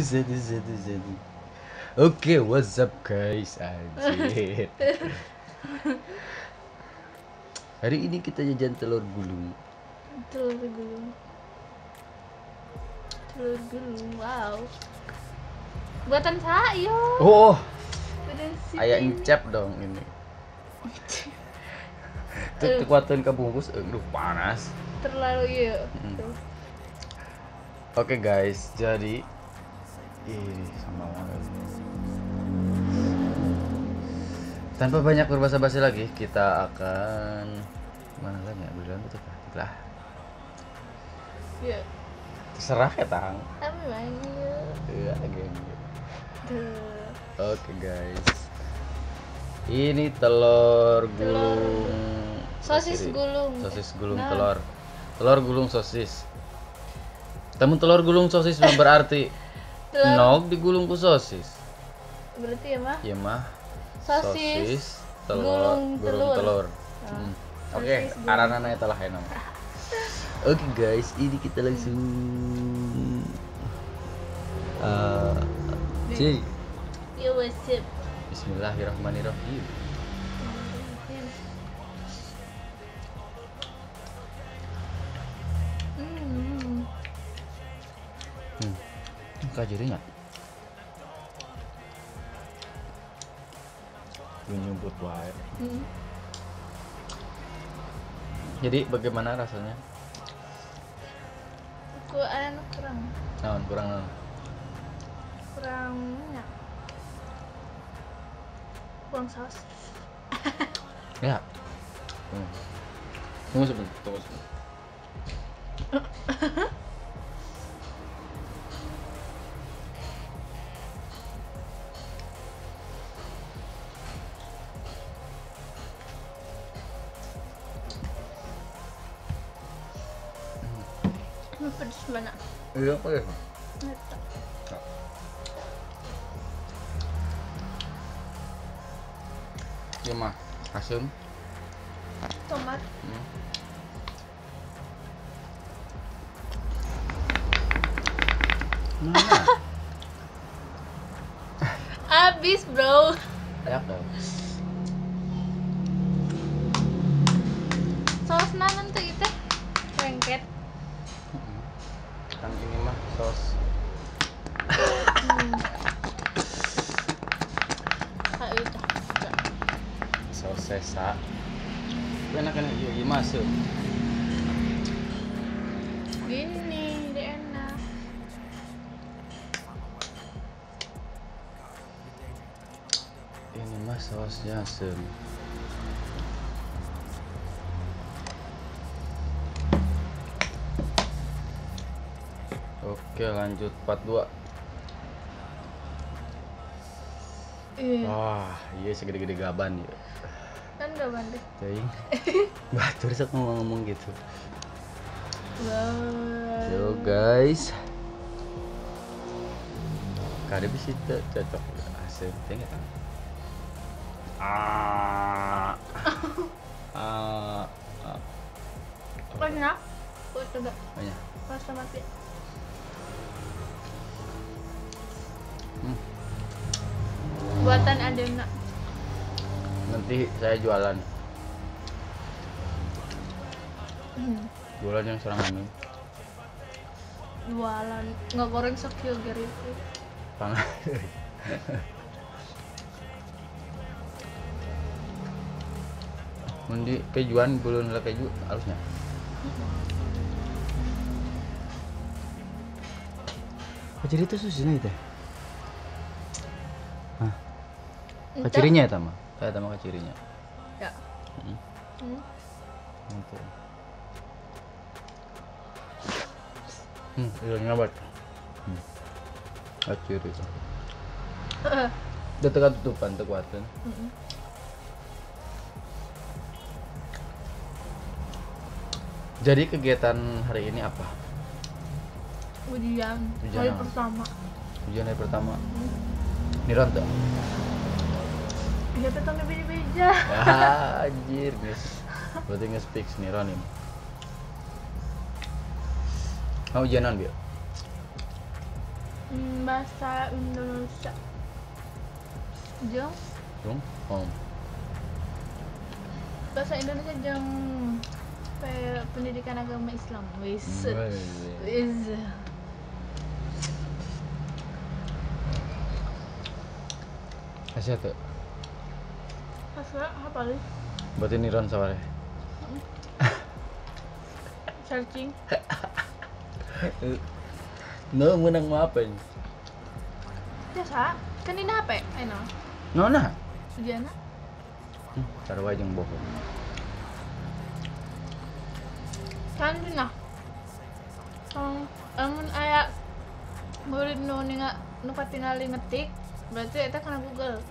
Z Z Z. Oke, what's up guys? Anjir. Hari ini kita jajan telur gulung. Telur gulung. Telur gulung, wow. Buatan saya. Oh. Ayah encep dong ini. Kekuatan kebungkus, aduh panas. Terlalu iya. Oke guys, jadi ini sama banget. Tanpa banyak berbasa-basi lagi, kita akan mana lagi ya? Beli tuh lah. Iya. Terserah ya tang. Iya, iya, geng. Oke guys, ini telur gulung, sosis gulung, sosis gulung telur, telur gulung sosis. Namun telur gulung sosis berarti nog digulung ku sosis. Berarti ya mah? Ya mah. Sosis, telur, gulung telur. Nah. Oke, aranana eta lah enak. Oke guys, ini kita langsung cik. Yo, what's up? Bismillahirrahmanirrahim. Kajirinya. Nyumput wae. Jadi bagaimana rasanya? Kurang. Naon kurang naon? Kurang minyak. Kurang saus. Ya. Tunggu sebentar, tunggu sebentar. Ini pedes mana? Iya, pedes. Ya mah, asem. Tomat. Mana? Abis, bro. Ya, dong. Saus nanan tuh itu lengket. Kan ini mah saus. Saus sesa. Enak-enak iya masuk. Gini, dia enak. Ini mah sausnya asem. Oke, lanjut part 2. Iya. Wah, iya segede-gede gaban ya. Kan gaban deh. Cing. Batur sok ngomong-ngomong gitu. Wow. So guys. Kade bisa cocok asem teh enggak? Ah. Ah. Banyak. Coba. Banyak. Rasa mati. Buatan Adena. Nanti saya jualan. Jualan yang serangan ini. Jualan nggak goreng sekilo gitu. Pangan. Mundi kejuan belum lah keju harusnya. Oh, jadi itu susunya itu? Hah? Kacirinya ya Tama? Kayak Tama kacirinya. Ya. Gitu. Iya ngabat. Kaciri. Udah tekan tutupan tekuatan. Jadi kegiatan hari ini apa? Ujian. Hari pertama. Ujian hari pertama. Niron tuh. Iya, tetangga beja-beja. Ya, anjir, guys. Berarti nge-speak niron ini. Mau ujianan, Bi? Bahasa Indonesia. Jeung? Jeung? Oh. Bahasa Indonesia jeung pendidikan agama Islam. Wis. Wis. Kasih tuh. Kasih apa lagi? Berarti niron saware. Searching. No, menang mah apa ini? Biasa, kan ini HP, ayo. Nona. Ujianna? Sarua jeung bohong. Kan dina. Amun aya murid nu ninga nu katingali ngetik, berarti eta kana Google.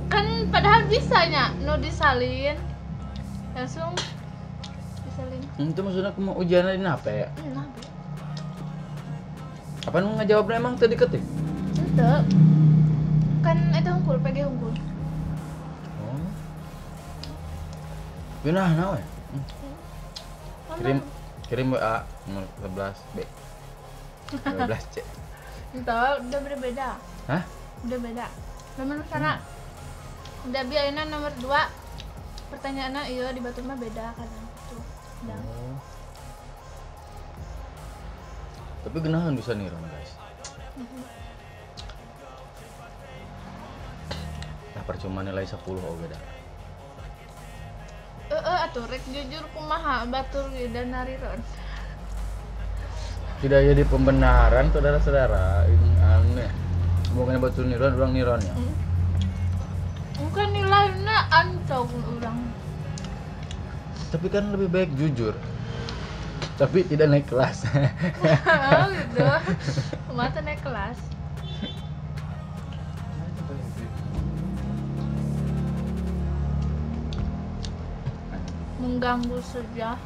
Kan padahal bisa nya nu disalin langsung disalin. Itu maksudnya aku mau ujianna dina HP ya? HP. Apa nu ngajawabna emang teu diketik? Henteu. Kan eta hungkul, PG hungkul. Oh. Pinah na we. Kirim WA nomor 11 B. 12 C. Entah, udah berbeda. Hah? Udah beda. Nomor sana. Udah biayana nomor 2. Pertanyaanna ieu di batur mah beda kadang tuh. Oh. Tapi genahan bisa niron, guys. Nah, percuma nilai 10 oge dah. Atuh rek jujur kumaha batur ge dan nariron. Tidak jadi pembenaran saudara-saudara, ini aneh. Bukannya batur niron, urang niron ya. Bukan nilainya ancok urang. Tapi kan lebih baik jujur. Tapi tidak naik kelas. Oh gitu. Mata naik kelas. Mengganggu saja.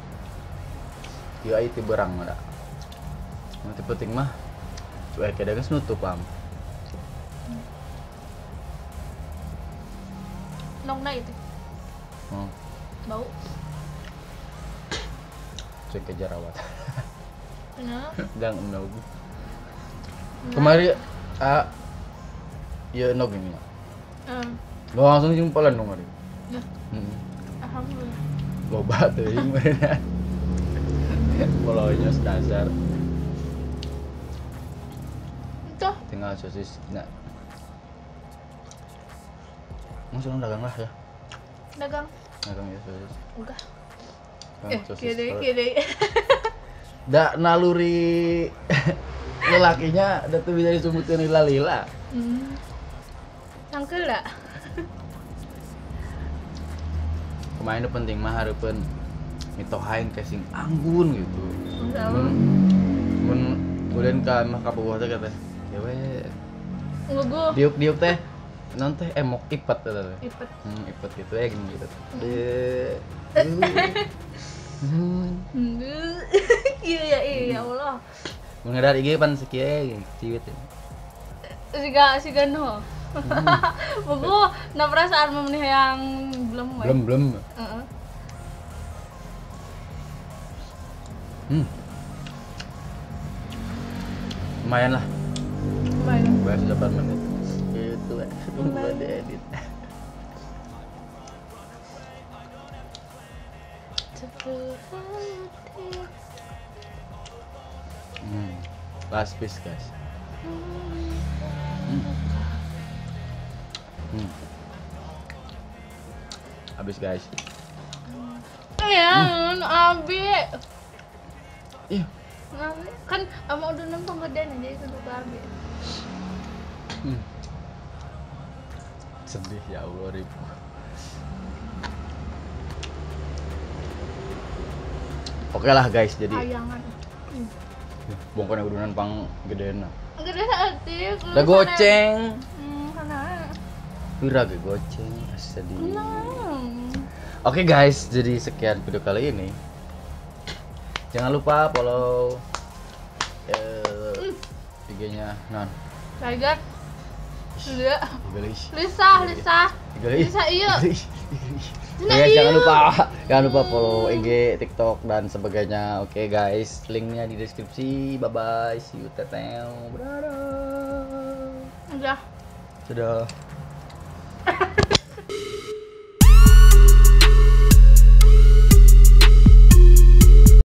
Iya itu berang mah. Nanti penting mah cuek ada geus nutup am. Nongna itu. Bau. Cek ke jerawat. Kenapa? Jangan enog. Kemari ya enog ini. Lo langsung jumpalan dong hari. Ya. Alhamdulillah. Loba teuing meureun. Polonyos dasar. Itu. Tinggal sosis. Nah. Langsung dagang lah ya. Dagang. Dagang ya sosis. Enggak. Kiri. Da naluri lelakinya da tuh bisa disumutkeun lila-lila. Sangkeul da. Kemarin itu penting mah hareupeun mitohain casing anggun gitu. Mun ulin ka mah ka bawah teh kata. Ya we. Nguguh. Diuk-diuk teh non teh emok ipet teh. Ipet. Ipet gitu ya gini gitu. Iya ya Allah. Mun ngadar IG pan sakieu ciwit. Siga no. Buku na perasaan memenih yang belum we. Belum. Heeh. Lumayan lah. Lumayan. Bahas 8 menit. Itu lah. Tunggu diedit. Last piece guys. Habis guys. Iya, abi. Iya. Kan ama udah nonton gedean aja itu tuh abi. Sedih ya Allah ribu. Oke lah guys, jadi ayangan. Bongkon udunan pang gedena. Gede hati. Da goceng. Kana. Pira ge goceng, sedih. Oke guys, jadi sekian video kali ini. Jangan lupa follow IG-nya non. Tiger. Sudah. Lisa. Lisa iya. Oke, jangan lupa follow IG, TikTok dan sebagainya. Oke guys, linknya di deskripsi. Bye bye, see you teteh. Dadah. Dadah.